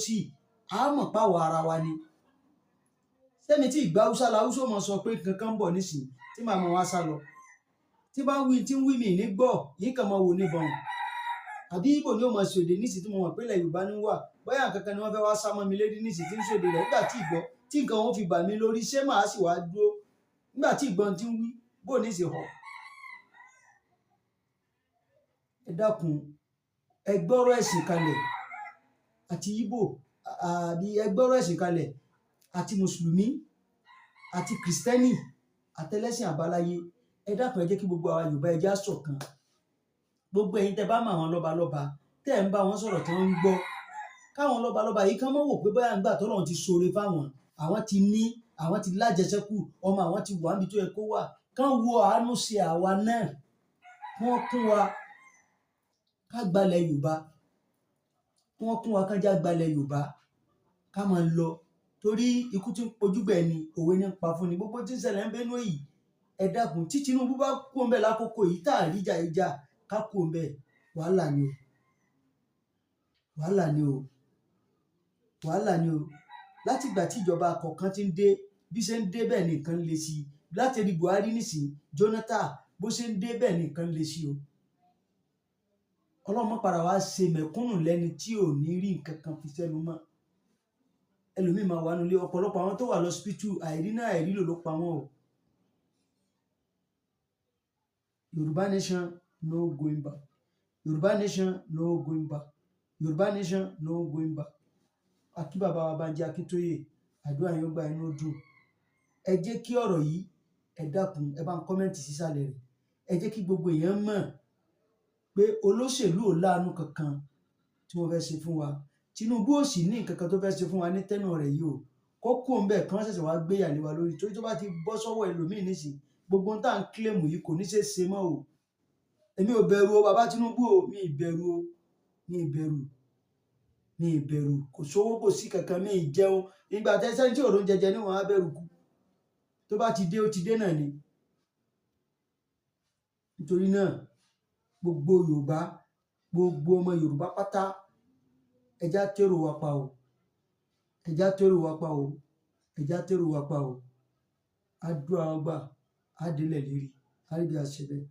Lósì àmọ̀ páwọ̀ ara wa ni. Sẹ́mi tí ìgbà Haúsá la Haúsá mọ̀ sọ pé nǹkan kan ń bọ̀ nísìnyí tí màá mọ̀ wá sá lọ, tí bá ń wí tí ń wí mi ní gbọ́ yìí kàn máa wò ní bọ̀hùn. Àbí Ìgbò ni ó mọ̀ sòdè nísìnyí tí mo mọ̀ pé ilẹ̀ Yorùbá ní wà, bóyá nǹkan kan ni wọ́n fẹ́ wá sá mọ́ mi lérí nísìnyí tí ń sòdè rẹ̀. Nígbà tí ìgbọ́ tí nǹkan wọn fi bà mí lórí, ṣé màá sì wá dúró nígbà tí ìgbọ́n ti ń wí bó ní sì họ? Ẹ dákun, ẹ gbọ́rọ̀ ẹ̀sìn kalẹ̀ àti Ìgbò, àbí ẹ gbọ́rọ̀ ẹ̀sìn kalẹ̀ àti mùsùlùmí àti kìrìsìtẹ́nì àtẹlẹ́sìn àbáláyé. Ẹ dákun, ẹ jẹ́ kí gbogbo àwa Yorùbá, ẹ já ṣọ̀kan. Gbogbo ẹ̀yin tẹ́ bá mọ àwọn lọ́balọ́ba tẹ́ ẹ̀ ń bá wọn sọ̀rọ̀ tí wọ́n ń gbọ́, káwọn lọ́balọ́ba yìí kán mọ́ wò pé bóyá ńgbà tọ́lọ́run ti ṣoore fáwọn, àwọn ti ní, àwọn ti lájẹsẹ́kù, ọmọ àwọn ti wà níbi tó yẹ kó wà, kán wo àánú ṣe àwa náà, kí wọ́n kún wa ká gbalẹ̀ Yorùbá, kí wọ́n kún wa kán já gbalẹ̀ Yorùbá, ká máa lọ, torí ikú tí ń pojúgbà ẹni, òwe ní ń pa fún ni. Gbogbo tí ń ṣẹlẹ̀ ń Benue yìí, ẹ dákun, tí Tinubu bá kú òun bẹ́ẹ̀ lákòókò yìí tá a rí ìjà yìí jà, ká kú òun bẹ́ẹ̀, wàhálà ni o, wàhálà ni o, wàhálà ni o. Látìgbà tí ìjọba kọ̀ọ̀kan ti ń dé, bí ṣe ń dé bẹ́ẹ̀ ni nǹkan ń le sí i. Láti rí Buhari nísìnyí, Jonathan, bó ṣe ń dé bẹ́ẹ̀ ni nǹkan ń le sí o. Ọlọ́run má padà wá ṣe mẹ̀kúnnù lẹ́ni tí ò ní rí nǹkan kan fi sẹ́nu mọ́. Ẹlòmíì máa wà nílé. Ọ̀pọ̀lọpọ̀ àwọn tó wà lọ́sípítù, àìrí náà àìrílò ló pa wọ́n o. Yorùbá nation, no going back. Yorùbá nation, no going back. Yorùbá nation, no going back. Akí bàbá wa Bánjí Akíntóyè, àdúrà yín ó gbà, inú ó dùn. Ẹ jẹ́ kí ọ̀rọ̀ yìí, ẹ dákun, ẹ bá ń comment sísàlẹ̀ rẹ̀. Ẹ jẹ́ kí gbogbo èèyàn mọ̀ pé olóṣèlú ò láàánú kankan tí wọ́n fẹ́ ṣe fún wa. Tinubu ò sì ní nǹkan kan tó fẹ́ ṣe fún wa ní tẹ́nà rẹ̀ yìí o. Kó kúrò ńbẹ̀, kí wọ́n ṣẹ̀ṣẹ̀ wá gbé ìyà lé wa lórí, torí tó bá ti bọ́ sọ́wọ́ ẹlòmíì nísìn, gbogbo ohun tá à ń claim yìí kò ní ṣeé ṣe mọ́ o. Èmi ò bẹ̀rù o, bàbá Tinubu o, mi ì bẹ̀rù o, mi ì bẹ̀rù, mi ì bẹ̀rù. Kò sówó, kò sí kankan, mi ì jẹun. Ìgbà tẹ́sán tí òrò ń jẹjẹ ní wọn á bẹ̀rù kú. Tó bá ti dé, ó ti dé náà ni. Nítorí náà, gbogbo Yorùbá, gbogbo ọmọ Yorùbá pátá, ẹ já tèrò wa pa o, ẹ já tèrò wa pa o, ẹ já tèrò wa pa o. Àdúrà wa gbà, á délẹ̀ lérí, á rí bí a ṣe bẹ́ẹ̀.